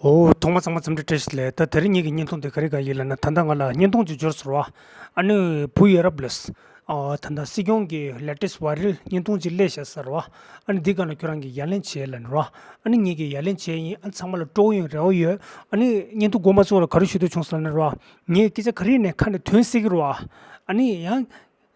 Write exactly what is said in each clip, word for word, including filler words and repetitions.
འོ། ཐོག་མ་ཚང་མ་འཚམས་འདྲི་བཀྲ་ཤིས་བདེ་ལེགས། ད་དེ་རིང་ངེད་ཀྱི་བརྙན་ཐུང་དེ་ག་རེ་ག་ཡིན་ལབ་ན། ད་ལྟ་ང་ལ་བརྙན་ཐུང་ཅིག་འབྱོར་སོང་ར། ཨ་ནི་བུ་ཡ་རབས་ལས། ཨ། ད་ལྟ་སྲིད་སྐྱོང་གི་latest viral་བརྙན་ཐུང་ཅིག་སླེབས་ཤག་ཟེར་ར། ཨ་ནི་འདི་སྒང་ལ་ཁྱོད་རང་གིས་ཡ་ལན་བྱེད་ལབ་ནས་ར། ཨ་ནི་ངེད་ཀྱིས་ཡ་ལན་བྱས་ཡིན། ཨ་ནི་ཚང་མ་ལ་སྤྲོ་པོ་ཡོང་རེ་བ་ཡོད། ཨ་ནི་བརྙན་ཐུང་འགོ་མ་ཚུགས་ལ་ག་རེ་ཞུ་འདོད་བྱུང་ཟེར་ལབ་ན་ར། ངས་སྐད་ཆ་ག་རེ་ཡིན་ནའི་ཁ་ནས་ཐོན་སྲིད་ཀྱི་ར། ཨ་ནི་ཡང་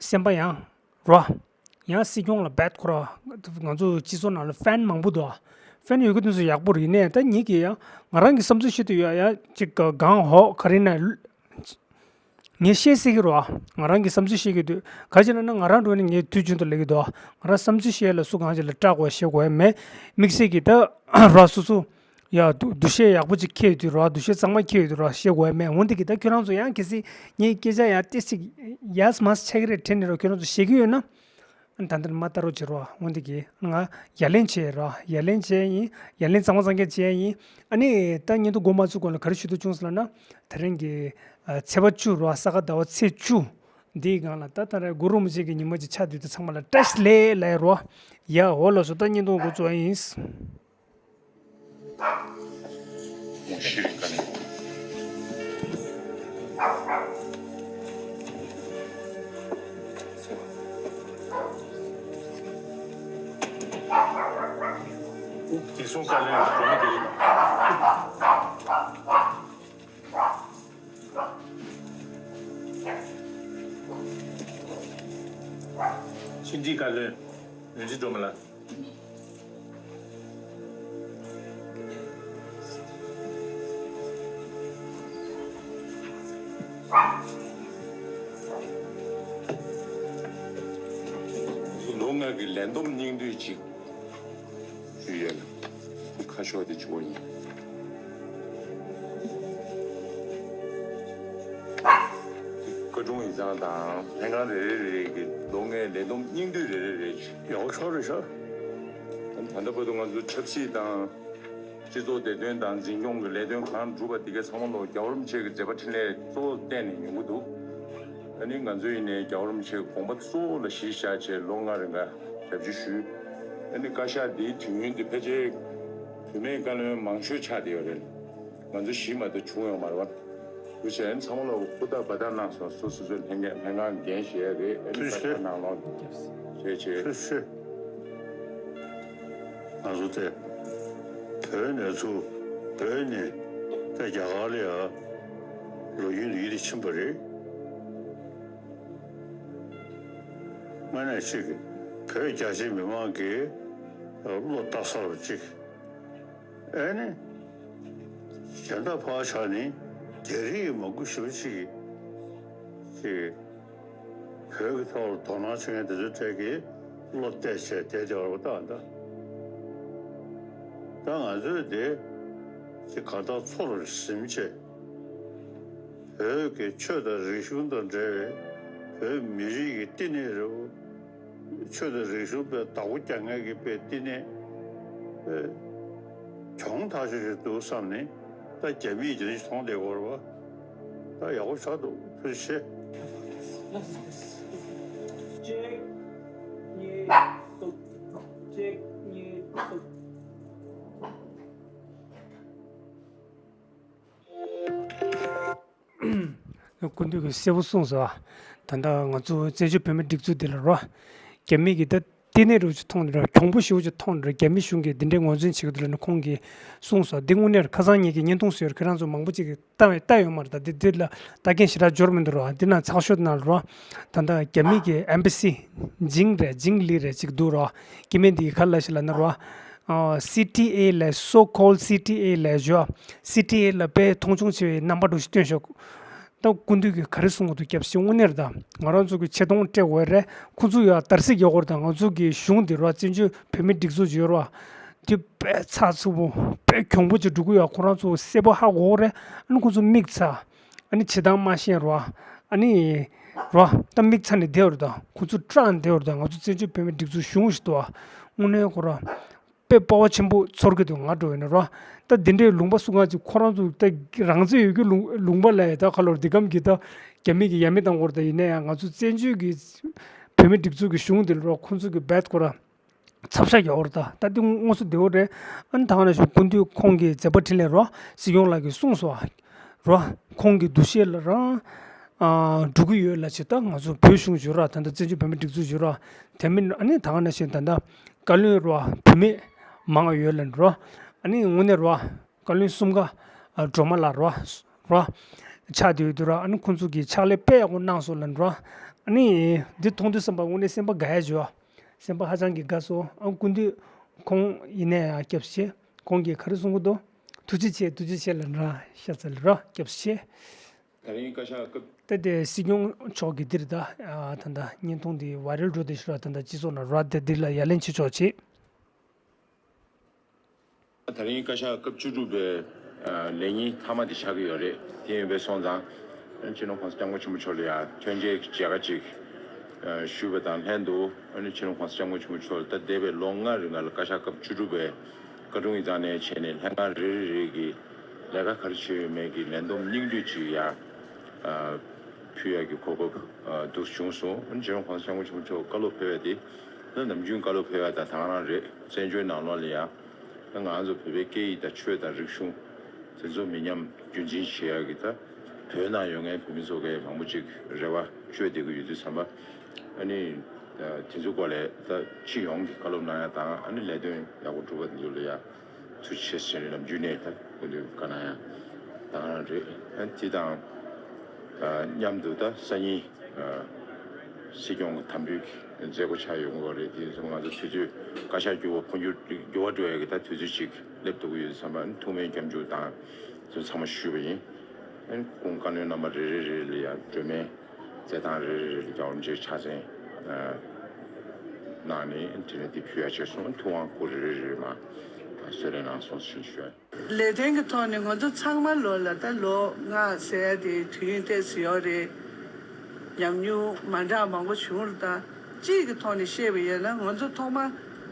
སེམས་པ་ཡང་ར། ཡང་སྲིད་སྐྱོང་ལ་རྦད་ཁོ་ར། ང་ཚོ་སྤྱི་ཚོགས་ནང་ལ་ཕེན་མང་པོ་འདུག་ཕེན་ཡོད་ཀྱི་དེ་ཚོ་ཡག་པོ་རེད། ཡིན་ནའི་ད་ངེད་ཀྱིས་ཡང་ང་རང་གི་བསམ་ཚུལ་བཤད་དུ་ཡོད། ཡ་ཅིག་གང་ཧོ་ག་རེ་ན། ངས་བཤད་སྲིད་ཀྱི་རེད་བ། ང་རང་གི་བསམ་ཚུལ་བཤད་ཀྱི་འདུག་ག་ཅི་ལབ་ན་ང་རང་འགྲོ་ནས་ངས་དུས་རྒྱུན་དུ་ལབ་ཀྱི་འདུག་ང་རང་བསམ་ཚུལ་བཤད་ལ་སུ་གང་ཅིག་ལ་སྐྲག་དགོས་བཤད་དགོས་མེད། དམིགས་བསལ་གྱི་ད་ར་སོ་སོ། ཡ་འདུ་འདུ་ཤེས་ཡག་པོ་ཅིག་འཁྱེར་ཡོད་དུས་ར། འདུ་ཤེས་གཙང་མ་འཁྱེར་ཡོད་དུས་ར་བཤད་དགོས་མེད། འོན་ཏེ་གི་ད་ཁྱོད་རང་ཚོ་ཡང་གལ་སྲིད་ངའི་སྐད་ཆ་ཡང་ཏོག་ཙམ་ཡས་མས་ཆགས་ཀྱི་རེད་དྲན་ནས་ར་ཁྱོད་རང་ཚོ་བཤད་ཀྱི་ཡོད་ན། ཨ་ནི་ད་འདིར་མ་ལྟ་རོགས་བྱེད་རོགས། འོན་ཏེ་གི་ང་ཡ་ལན་བྱས་རོགས། ཡ་ལན་བྱས་ཡིན། ཡ་ལན་གཙང་མ་གཙང་རྐྱང་བྱས་ཡིན། ཨ་ནི་ད་བརྙན་ཐུང་འགོ་མ་ཚུགས་གོང་ལ་ག་རེ་ཞུ་འདོད་བྱུང་ཟེར་ལབ་ན། དེ་རིང་གི་ཨ་ཚེས་པ་བཅུ་རོགས། ས་ག་ཟླ་བ་ཚེས་བཅུ། འདིའི་སྒང་ལ་ད་ད་རེས་གུ་རུ་རིན་པོ་ཆེ་གི་ཉི་མ་ཅིག་ཆགས་དུས། ད་ཚང་མ་ལ་བཀྲ་ཤིས་བདེ་ལེགས་ལབ་རོགས། ཡ་འོ་ལགས་སོ། ད་བརྙན་ཐུང་འགོ་བཙུགས་པ་ཡིན། ཕྱི་འབྲེལ་བཀའ་བློན་ལུང་རྩེ་སྒྲོལ་མ་ལགས། ལོ་ལྔ་གི་ལས་བསྡོམས་སྙིང་བསྡུས་ཅིག་ཞུས་ཡོད་ལ། ཁ་ཤོག་དེ་བྱུང་བ་ཡིན། བཀའ་དྲུང་ཡིག་ཚང་དང་ལྷན་ཁང་རེ་རེ་རེ་རེ་གི་ལོ་ལྔའི་ལས་བསྡོམས་སྙིང་བསྡུས་རེ་རེ་རེ་ཞུ། ཡག་པོ་ཤོར་རེད་ཤག་ད་ལྟ་བར་དུ་ང་ཚོའི་ཆབ་སྲིད་དང་། སྤྱི་ཚོགས་བདེ་དོན་དང་འཛིན་སྐྱོང་གི་ལས་དོན་གང་བསྒྲུབས་པ་དེ་གའི་ཚང་མ་ལོ་རྒྱལ་བ་རིན་པོ་ཆེ་གི་མཛད་པ་འཕྲིན་ལས་གཙོ་བོ་བསྟན་ནས་ཡོང་གི་འདུག་ཨ་ནི་ང་ཚོ་ཡིན་ནའི་རྒྱལ་བ་རིན་པོ་ཆེའི་དགོངས་པ་གཙོ་བོ་ལ་གཞི་བཞག་བྱས་ལོ་ལྔ་རིང་ག་ཞབས་ཕྱི་ཞུས། ཨ་ནི་བཀའ་ཤག་འདིའི་དུས་ཡུན་འདི་ཕལ་ཆེར་བུད་མེད་བཀའ་བློན་མང་ཤོས་ཆགས་བསྡད་ཡོད་རེད། ང་ཚོ་བཞི་མ་གཏོགས་བྱུང་ཡོད་མ་རེད་བ། དུ་བྱས་ཚང་མ་ལ་ཧུར་ཐག་འབད་ཐག་གནང་སོང་། སོ་སོ་སོའི་ལྷན་རྒྱས་ལྷན་ཁང་འགན་བཞེས་རེད། ཨ་ནི་ཐུགས་རྗེ་ཆེ། བཀའ་ཤག་ནང་ལོགས་བྱས་བྱས། ཐུགས་རྗེ་ཆེ། ང་ཚོ་དེ་བོད་ནས་ཚུར་བོད་ནས་ད་རྒྱ་གར་ལ་ཡ་ལོ་རྒྱུས་འདི་ཡིད་དུ་ཕྱིན་པ་རེད། དངོས་གནས་ཅིག་བོད་རྒྱ་ཆེ་མི་མང་གི་བློ་ལྟ་ས་རུ་ཅིག་ཨེ་ནི། གཞན་དག་ཕར་བཞག་ནི་རྒྱ་རིགས་མང་པོ་ཞེ་པོ་ཅིག་གིས་ཅིག་བོད་ཀྱི་ཐོག་ལ་དོ་སྣང་བྱེད་མཁན་དེ་ཚོའི་གྲས་ཀྱིས་བློ་གཏད་བྱས་བསྡད་བསྡད་པ་ལྟ་ད། ད་ང་ཚོས་དེ་ཅིག་གང་ལྟར་ཚུར་ཟིན་བྱས། བོད་ཀྱི་ཆོས་དང་རིག་གཞུང་དང་འབྲེལ་བའི་བོད་མི་རིགས་ཀྱི་བསྟི་གནས་རེད། ཆོས་དང་རིག་གཞུང་པའི་བདག་པོ་རྒྱག་མཁན་གྱི་པའི་བསྟི་གནས་དེ་གྱོང་ཐག་ཆོད་ཅིག་འདུག་བསམ་ནས་ད་རྒྱ་མིས་ཇི་འདྲ་ཞིག་མཐོང་བསྡད་ཀྱི་ཡོད་རེད་པ། ད་ཡག་པོ་ཆགས་འདུག་ཐུགས་རྗེ་ཆེ། གཅིག་གཉིས། གཅིག་གཉིས། སྐུ་མདུན་གྱིས་གསལ་པོ་གསུངས་སོང་། ད་ལྟ་ང་ཚོ་བཙན་བྱོལ་བོད་མིའི་སྒྲིག་འཛུགས་འདི་ལ་རོ། རྒྱ་མི་གིས་ད་ལྟེ་གནས་རུ་ཅིག་མཐོང་ར། གྱོང་པོ་ཞེ་པོ་ཅིག་མཐོང་ར། རྒྱ་མི་གཞུང་གིས་འདི་འདྲའི་ངོས་འཛིན་བྱེད་ཀྱི་འདུག་ལབ་ནས་ཁོང་གིས་གསུངས་སོང་། འདི་དངོས་གནས་ཁ་སང་ཉིན་གྱི་བརྙན་ཐུང་བཟོས་ར། ཁྱེད་རང་ཚོ་མང་པོ་ཅིག་གིས་ལྟ་བའི་ལྟ་ཡོད་མ་རེད། ད་འདི་འདི་ལ་ལྟ་མཁན་ཞེ་དྲག་འབྱོར་མི་འདུག་ར། འདི་ན་ཚགས་ཤོག་ནང་ལ་རོ། ད་ལྟ་རྒྱ་མི་གི་ཨེམ་བྷ་སི་ཇིང་རེད། ཇིང་ལི་རེད་ཅིག་འདུག་རོ། སྐྱེ་དམན་འདི་ག་ལ་ཞིག་ལབ་ན་རོ། ཨ། སི་ཊི་ཨེ་ལབ། so called སི་ཊི་ཨེ་ལབ་ཞོ། སི་ཊི་ཨེ་ལ་དཔེ་མཐོང་ཆུང་ཆེ་བའི་རྣམ་པ་འདྲ་ཞིག་སྟོན་ཤོག་ད་སྐུ་མདུན་གྱིས་ག་རེ་གསུང་གི་འདུག་སྐྱབས་སེ། དངོས་གནས་རེད། ད་ང་རང་ཚོ་གི་ཆེ་མཐོང་སྤྲད་དགོས་རེད། ཁོང་ཚོ་ཡ་དར་སྲི་རྒྱག་དགོས་རེད། ད་ང་ཚོ་གི་གཞུང་འདི་རོ། བཙན་བྱོལ་བོད་མིའི་སྒྲིག་འཛུགས་ཅིག་ཡོད་རོ། དེ་དཔེ་ཚགས་ཚུད་པོ་དཔེ་གྱོང་པོ་ཅིག་འགྲོ་གི་ཡོད། ཁོ་རང་ཚོ་གསལ་པོ་ཧ་གོ་གི་རེད། ཨ་ནི་ཁོ་ཚོ་མིག་ཚ། ཨ་ནི་བྱེད་སྟངས་མ་ཤེས་རོ། ཨ་ནི་རོ། ད་མིག་ཚ་ནས་བསྡད་ཡོད་རེད། ད་ཁོ་ཚོ་སྐྲག་ནས་བསྡད་ཡོད་རེད། ད་ང་ཚོ་བཙན་བྱོལ་བོད་མིའི་སྒྲིག་འཛུགས་གཞུང་ཞིག་འདུག་ཨ། དངོས་གནས་ཁོ་རང་དཔེ་དཔའ་བ་ཆེན་པོ་ཚོར་གི་འདུག་ང་འགྲོ་ཡིན་ན་རོ། ད་འདི་འདྲའི་ལུང་པ་སུ་གང་ཅིག་ཁོ་རང་ཚོ་ད་རང་བཙན་ཡོད་རྒྱུ་ལུང་ལུང་པ་ལ་ཡ། ད་ཁ་ལོར་འདི་གམ་གྱི་ད་རྒྱ་མི་གིས་ཡ་མེད་བཏང་དགོས་རེད། ད་ཡིན་ན་ཡང་ང་ཚོ་བཙན་བྱོལ་གྱི་བོད་མིའི་སྒྲིག་འཛུགས་ཀྱི་གཞུང་འདི་ལ་རོ། ཁོང་ཚོ་གི་རྦད་ཁོ་རང་ ཚབ་ཤ་རྒྱག་པ་རེད། ད་ད་དེ་དངོས་སུ་བདེ་བོ་རེད། ཨ་ནི་ད་ག་ནང་བཞིན་སྐུ་མདུན་ཁོང་གི་མཛད་པ་འཕྲིན་ལས་རོ་སྲིད་སྐྱོང་ལགས་ཀྱིས་གསུངས་སོང་རོ། ཁོང་གི་འདུ་ཤེས་ལ་རང་ཨ་འགྲོ་གི་ཡོད་ལབ་བྱས། ད་ང་ཚོ་བོད་གཞུང་བརྗོད་ར། ད་ལྟ་བཙན་བྱོལ་བོད་མིའི་སྒྲིག་འཛུགས་བརྗོད་ར། དེ་མིན་ཨ་ནི་ད་ག་ནང་བཞིན་ད་ལྟ་བཀའ་བློན་རོ་བུད་མེད་མང་བ་ཡོད་ལབ་རོ། ཨ་ནི་དངོས་གནས་རོ་བཀའ་བློན་གསུམ་ཀ་ཨ་སྒྲོལ་མ་ལགས་རོ་རོ་ཆགས་བསྡད་ཡོད་དུས་ར། ཨ་ནི་ཁོང་ཚོ་གིས་ཕྱག་ལས་དཔེ་ཡག་པོ་གནང་སོང་ལབ་རོ། ཨ་ནི་འདི་མཐོང་དུས་ཙམ་པ་དངོས་གནས་སེམས་པ་དགའ་ཡ་བྱུང་། སེམས་པ་ཧ་ཅང་གི་དགའ་སོང་། ཨ་སྐུ་མདུན་ཁོང་ཡིན་ནའི་ཡང་སྐྱབས་སུ་མཆི། ཁོང་གིས་ག་རེ་གསུང་གི་འདུག་ཐུགས་རྗེ་ཆེ། ཐུགས་རྗེ་ཆེ་ལབ་ར། ཤ་ཚ་ལབ་ར། སྐྱབས་སུ་མཆི། ད་རིང་བཀའ་ཤག་སྐབས། ད་དེ་སྲིད་སྐྱོང་མཆོག་གི་འདིར་ད་ཨ་ད་ད་བརྙན་ཐུང་འདི་ཝའི་རལ་འགྲོ་བསྡད་ཤག་ར། ད་ད་སྤྱི་ཚོགས་ནང་ར། དེ་འདི་ལ་ཡ་ལན་ཆེ་ཆོག་བྱེད། ད་རིང་བཀའ་ཤག་སྐབས་བཅུ་དྲུག་པའི་ལས་ཉིན་མཐའ་མ་དེ་ཆགས་ཀྱི་ཡོད་རེད། དེ་ཡིན་པས་སོང་ཙང་། སྤྱི་ནོར་༸གོང་ས་༸སྐྱབས་མགོན་ཆེན་པོ་མཆོག་ལ་ཡང་ཐུགས་རྗེ་མཇལ་ཁ་ཅིག་ཞུ་བ་དང་ལྷན་དུ། སྤྱི་ནོར་༸གོང་ས་༸སྐྱབས་མགོན་ཆེན་པོ་མཆོག་ལ་ད་འདས་པའི་ལོ་ལྔ་རིང་ལ་བཀའ་ཤག་སྐབས་བཅུ་དྲུག་པའི་བཀའ་དྲུང་ཡིག་ཚང་ནས་བྱས་ནས་ལྷན་ཁང་རེ་རེ་རེ་གི་ལས་ཀ་ག་རེ་བྱས་ཡོད་མེད་ཀྱི་ལས་བསྡོམས་སྙིང་བསྡུས་ཅིག་ཡང་ཕུལ་ཡག་གི་གོ་སྐབས་འདུག་བྱུང་སོང་། སྤྱི་ནོར་༸གོང་ས་༸སྐྱབས་མགོན་ཆེན་པོ་མཆོག་བཀའ་སློབ་ཕེབས་པ་དེ། ད་ནམ་རྒྱུན་བཀའ་སློབ་ཕེབས་པ་དང་དེ་རང་རེད། བཙན་བྱོལ་ནང་ལོགས་ལ་ཡང་ད་ང་ཚོ་བོད་པའི་སྐད་ཡིག་དང་ཆོས་དང་རིག་གཞུང་དེ་ཚོ་མི་ཉམས་རྒྱུན་འཛིན་བྱེད་ཡག་གི། ད་བོད་ནང་ཡོད་མཁན་བོད་མི་ཚོ་གས་མང་པོ་ཅིག་རེ་བ་བཅོལ་བསྡད་ཀྱི་ཡོད་དུས་ཙམ་པ། ཨ་ནི་དེ་ཚོའི་སྐོར་ལ་ད་སྤྱི་ཡོངས་ཀྱི་བཀའ་སློབ་གནང་ཡག་དང་། ཨ་ནི་ལས་དོན་ཡག་པོ་སྒྲུབ་པ་དེ་ཚོ་ལ་ཡང་ཐུགས་རྗེ་ཆེ་ཟེར་ནས་ནམ་རྒྱུན་ནས་ད་སྐུ་མདུན་བཀའ་གནང་ཡག་ད་ག་རང་རེད། ཨ་ནི་དེ་དང་མཉམ་དུ་ད་སང་ཉིན་སྲིད་སྐྱོང་གི་དམ་འབུལ་གྱི་མཛད་སྒོ་ཆགས་ཡོང་གི་རེད། དེ་ཚོ་ང་ཚོ་དུས་ཚོད་བཀའ་ཤག་འགྱུར་བ་འཕོ་འགྱུར་འགྱུར་བ་འགྲོ་ཡག་གི་ད་དུས་ཚོད་ཅིག་སླེབས་ཐུབ་ཀྱི་ཡོད་བསམ་པ། ཨ་ནི་ཐུགས་སྨོན་སྐྱབས་འཇུག་དང་དེ་ཚོ་ཚང་མ་ཞུས་པ་ཡིན། ཨ་ནི་སྐུ་ངོ་བཀའ་བློན་རྣམ་པ་རེ་རེ་རེ་ལ་ཡང་སྒྲོལ་མའི་རྩེད་ཐང་རེ་རེ་རེ་ལ་རྒྱལ་བ་རིན་པོ་ཆེའི་ཕྱག་མཚན་གནང་ནས། དེ་ནས་འདི་ཕུལ་ཡག་བྱས་སོང་། ཐུབ་དབང་སྐུ་རེ་རེ་རེ་མར་གསོལ་རས་གནང་སོང་ཞེས་ཞུ་ཡ། ལས་དོན་གྱི་ཐོག་ནས་ང་ཚོ་ཚང་མ་ལོ་ལ་ད་ལོ་ལྔ་ཟེར་ཡ་དེ་དུས་ཡུན་ཏོག་ཙམ་ཡོད་རེད། ཉམས་མྱོང་མ་འདྲ་མང་པོ་བྱུང་རེད། ད་སྤྱིའི་གི་ཐོག་ནས་བཤད་པ་ཡིན་ན། ང་ཚོ་ཐོག་མ་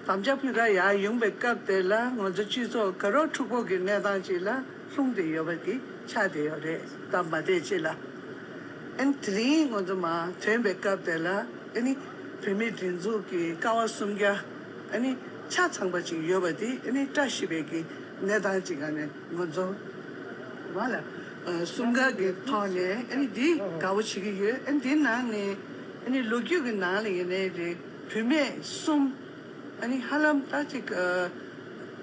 དམ་བཅའ་ཕུལ་ག་ཡར་ཡོང་པའི་སྐབས་དེ་ལ་ང་ཚོ་སྤྱི་ཚོགས་དགའ་རབ་འཁྲུག་པོ་གི་གནས་སྟངས་ཅིག་ལ་ལྷུང་བསྡད་ཡོད་པ་དེ་ཆགས་བསྡད་ཡོད་རེད། ད་མ་བསྡད་ཅིག་ལ། ཨ་ནི་དེ་རིང་ང་ཚོ་མར་ཐོན་པའི་སྐབས་དེ་ལ། ཨ་ནི་བོད་མིའི་སྒྲིག་འཛུགས་ཀྱི་ཀ་བ་སུམ་བརྒྱ་ཨ་ནི་ཆ་ཚང་པ་ཅིག་ཡོད་པ་དེ། ཨ་ནི་བཀྲ་ཤིས་པའི་གི་གནས་སྟངས་ཅིག་ག་ནས་ང་ཚོ་མ་ལ་ཨ་སུམ་ཀ་གི་ཐོག་ནས་ཨ་ནི་འདི་དགའ་བོ་བྱེད་ཀྱི་ཡོད། ཨ་ནི་འདི་ནང་ནས་ཨ་ནི་ལོ་རྒྱུས་ཀྱི་ནང་ལ་ཡིན་ནའི་རེད། བུད་མེད་གསུམ། ཨ་ནི་ཧ་ལམ་ད་ཅིག་ཨ་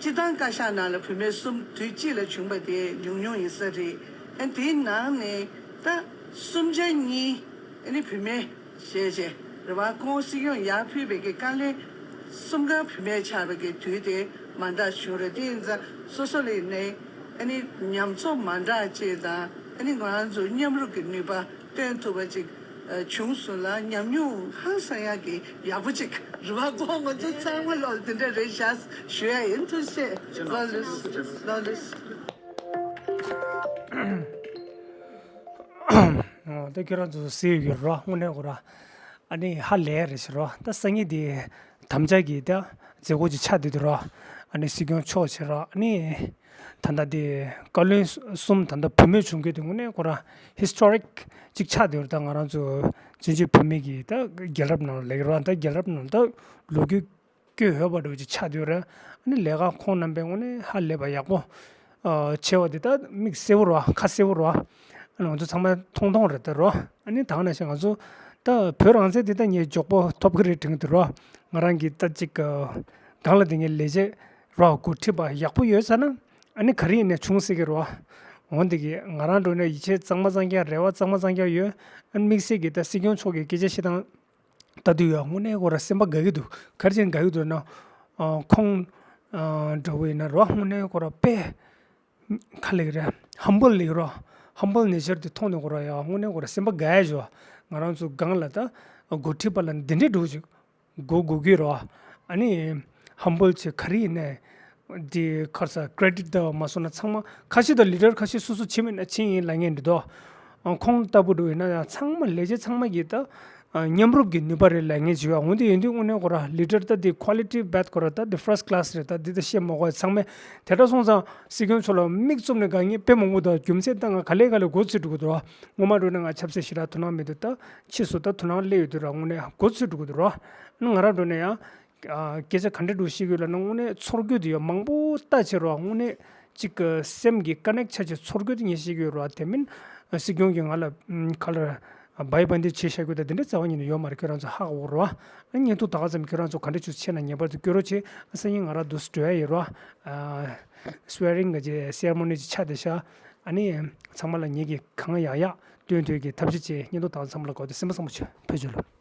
སྤྱི་བཏང་བཀའ་ཤག་ནང་ལ་བུད་མེད་གསུམ་དུས་གཅིག་ལ་བྱུང་པ་དེ་ཉུང་ཉུང་ཡིན་ས་རེད། ཨ་ནི་དེའི་ནང་ནས་ད་སུམ་ཆ་གཉིས་ཨ་ནི་བུད་མེད་བྱས་བྱས་རེད་བ། ཁོང་སྲིད་སྐྱོང་ཡར་ཕུད་པའི་གི་བཀའ་བློན་གསུམ་ཀ་བུད་མེད་ཆགས་པའི་གི་དུས་དེ་མ་འདྲ་བྱུང་རེད། དེ་ཡིན་ཙང་སོ་སོ་ལ་ཡིན་ནའི་ཨ་ནི་ཉམས་ཚོར་མ་འདྲ་ཅིག་དང་། ཨ་ནི་ང་རང་ཚོ་མཉམ་རུབ་ཀྱི་ནུས་པ་སྟོན་ཐུབ་པ་ཅིག་བྱུང་སོང་ལ། ཉམས་མྱོང་ཧང་སང་ཡག་གི་ཡག་པོ་ཅིག་རེད་བ། ཁོང་ང་ཚོ་ཚང་མ་ལོ་དེ་འདྲ་རེད་ཤག་ཞུ་ཡ་ཡིན། ཐུགས་རྗེ་ཆེ། ལགས་ལགས་ལགས་ལགས། ཨོ། ད་ཁྱེད་རང་ཚོ་གཟིགས་ཡོད་རོ། དངོས་གནས་ཁོ་ར་ཨ་ནི་ཧ་ལས་རེད་ཤག་རོ། ད་སང་ཉིན་དེ་དམ་བཅའ་གི་ད་མཛད་སྒོ་ཅིག་ཆགས་བསྡད་འདུག་རོ། ཨ་ནི་སྲིད་སྐྱོང་མཆོག་བྱས་རོ། ཨ་ནི་ད་ལྟ་དེ་བཀའ་བློན་གསུམ་ད་ལྟ་བུད་མེད་བྱུང་མཁན་དེ་དངོས་གནས་ཁོ་ར་ཧི་སི་ཊོ་རིག་ཅིག་ཆགས་བསྡད་ཡོད་རེད། ད་ང་རང་ཚོ་བཙན་བྱོལ་བོད་མི་གི་ད་རྒྱལ་རབས་ནང་ལ་ལེགས་རོ། ད་རྒྱལ་རབས་ནང་ད་ལོ་རྒྱུས་སྐྱོན་ཡོད་པ་འདྲ་བོ་ཅིག་ཆགས་བསྡད་ཡོད་རེད། ཨ་ནི་ལས་ཀ་ཁོང་རྣམ་པས་དངོས་གནས་ཧ་ལས་པ་ཡག་པོ་ཨ་བྱས་པ་འདི་ད་མིག་གསལ་པོ་རོ། ཁ་གསལ་པོ་རོ། ཨ་ནི་ང་ཚོ་ཚང་མ་མཐོང་མཐོང་རེད་ད་རོ། ཨ་ནི་ད་ག་ནང་བཞིན་ང་ཚོ་ད་བོད་རང་བཙན་འདི་ད་ངས་མགྱོགས་པོ་ཐོབ་ཀྱི་རེད་དྲན་གྱི་འདུག་རོ། ང་རང་གིས་ད་ཅིག་ཨ་སྒང་ལ་དེ་ངས་ལས་བྱེད་རོ་འགོ་ཁྲིད་པ་ཡག་པོ་ཡོད་ཟེར་ན། ཨ་ནི་ག་རེ་ཡིན་ནའི་བྱུང་སྲིད་ཀྱི་རོ། འོན་ཏེ་གི་ང་རང་འགྲོ་ནས་ཡིད་ཆེས་གཙང་མ་གཙང་རྐྱང་། རེ་བ་གཙང་མ་གཙང་རྐྱང་ཡོད། ཨ་ནི་དམིགས་བསལ་གྱི་ད་སྲིད་སྐྱོང་མཆོག་གི་སྐད་ཆ་བཤད་སྟངས་ལྟ་དུས་ཡང་དངོས་གནས་ཁོ་ར་སེམས་པ་དགའ་གི་འདུག་ག་རེ་བྱས་ནས་དགའ་གི་འདུག་ན། ཨ་ཁོང་ཨ་འདྲ་བོ་ཡིན་ན་རོ། དངོས་གནས་ཁོ་ར་དཔེ་ག་ལེགས་རེད། ཧམ་བྷལ་ལེགས་རོ། ཧམ་བྷལ་ནེ་ཅར་དེ་མཐོང་ནས་ཁོ་ར་ཡང་དངོས་གནས་ཁོ་ར་སེམས་པ་དགའ་ཡ་ཞོ། ང་རང་ཚོ་སྒང་ལ་ད་འགོ་ཁྲིད་པ་ལ་འདི་འདྲའི་འགྲོ་ཅིག་དགོས་དགོས་ཀྱི་རོ། ཨ་ནི་ཧམ་བྷལ་བྱས་ག་རེ་ཡིན་ནའི་དེ་ཁར་ས་ཀྲེ་ཌིཊ་ད་མ་སོང་ན་ཚང་མ་ཁ་ཤས་དང་ལི་ཌར་ཁ་ཤས་སོ་སོ་ཕྱིན་མིན་ན་ཕྱིན་ཡིན་ལབ་མཁན་འདི་དོ། ཨ་ཁོང་ལྟ་བུ་འགྲོ་ཡིན་ན་ཡང་ཚང་མ་ལས་བྱེད་ཚང་མ་གིས་ད་ཨ་མཉམ་རུབ་ཀྱི་ནུས་པ་རེད་ལབ་མཁན་ཅིག་ཡོད། འོན་ཏེ་ཡིན་དུས་དངོས་གནས་ཁོ་ར་ལི་ཌར་ད་དེ་ཁོ་ལི་ཊི་བེཌ་ཁོ་ར་ད་དེ་ཕར་སི་ཊི་ཀ་ལ་སི་རེད། ད་འདི་ད་བཤད་མ་དགོས་ཡ་ཚང་མས་དེ་འདྲ་སོང་ཙང་སྲིད་སྐྱོང་མཆོག་ལ་མིག་བཙུམ་ནས་དགའ་མཁན་དཔེ་མང་པོ་འདུག་རྒྱུ་མཚན་ད་ང་ག་ལེ་ག་ལེ་མགོ་ཚོས་འགྲོ་གི་འདུག་ར། སྔོན་མ་འགྲོ་ནས་ང་ཆབ་སྲིད་ཞེ་དྲག་དོ་སྣང་མེད་འདུག་ད་ཕྱིས་སུ་ད་དོ་སྣང་སླེབས་ཡོད་དུས་ར་དངོས་གནས་མགོ་ཚོས་འགྲོ་གི་འདུག་ར། ང་རང་འགྲོ་ནས་ཡང་ ཨ་སྐད་ཆ་ག་འདྲ་འདྲ་བཤད་ཀྱི་ཡོད་ལབ་ན། དངོས་གནས་ཚོར་རྒྱུ་དེ་ཡོད་མང་པོ་ལྟ་བྱས་རོགས། དངོས་གནས་གཅིག་གི་སེམས་ཀྱི་ཀ་ནེག་ཆགས་བྱས་ཚོར་རྒྱུ་དེ་ངས་བཤད་ཀྱི་ཡོད་རོགས། དེ་མིན་སྲིད་སྐྱོང་གིས་ང་ལ་ཨམ་ག་ལ་བའི་བན་དེ་བྱས་བཞག་རྒྱུ་དང་དེ་འདྲ་རྩ་བ་ཉིད་ནས་ཡོད་མ་རེད། ཁྱོད་རང་ཚོ་ཧ་གོ་རོགས། ཨ་བརྙན་ཐུང་ད་ག་ཙམ་ཁྱོད་རང་ཚོ་ག་འདྲ་ཅིག་བྱས་ན་ངེས་པར་དུ་སྐྱོར་རོགས་བྱེད། སང་ཉིན་ང་རང་འདུག་སེ་འགྲོ་ཡ་ཡོད་རོགས། ཨ་སི་ཝེ་རིང་གི་སེ་རེ་མོ་ནི་ཅིག་ཆགས་བསྡད་ཤག་ཨ་ནི་ཚང་མ་ལ་ངེད་ཀྱིས་གང་ཡག་ཡག་སྟོན་ཐུབ་ཀྱི་ཐབས་ཤེས་བྱེད། བརྙན་ཐུང་ད་ག་ཙམ་ལ་གོ་དེ་སེམས་པ་བཟང་པོ་བྱོས། ཕེབས་བྱོས་ལོ།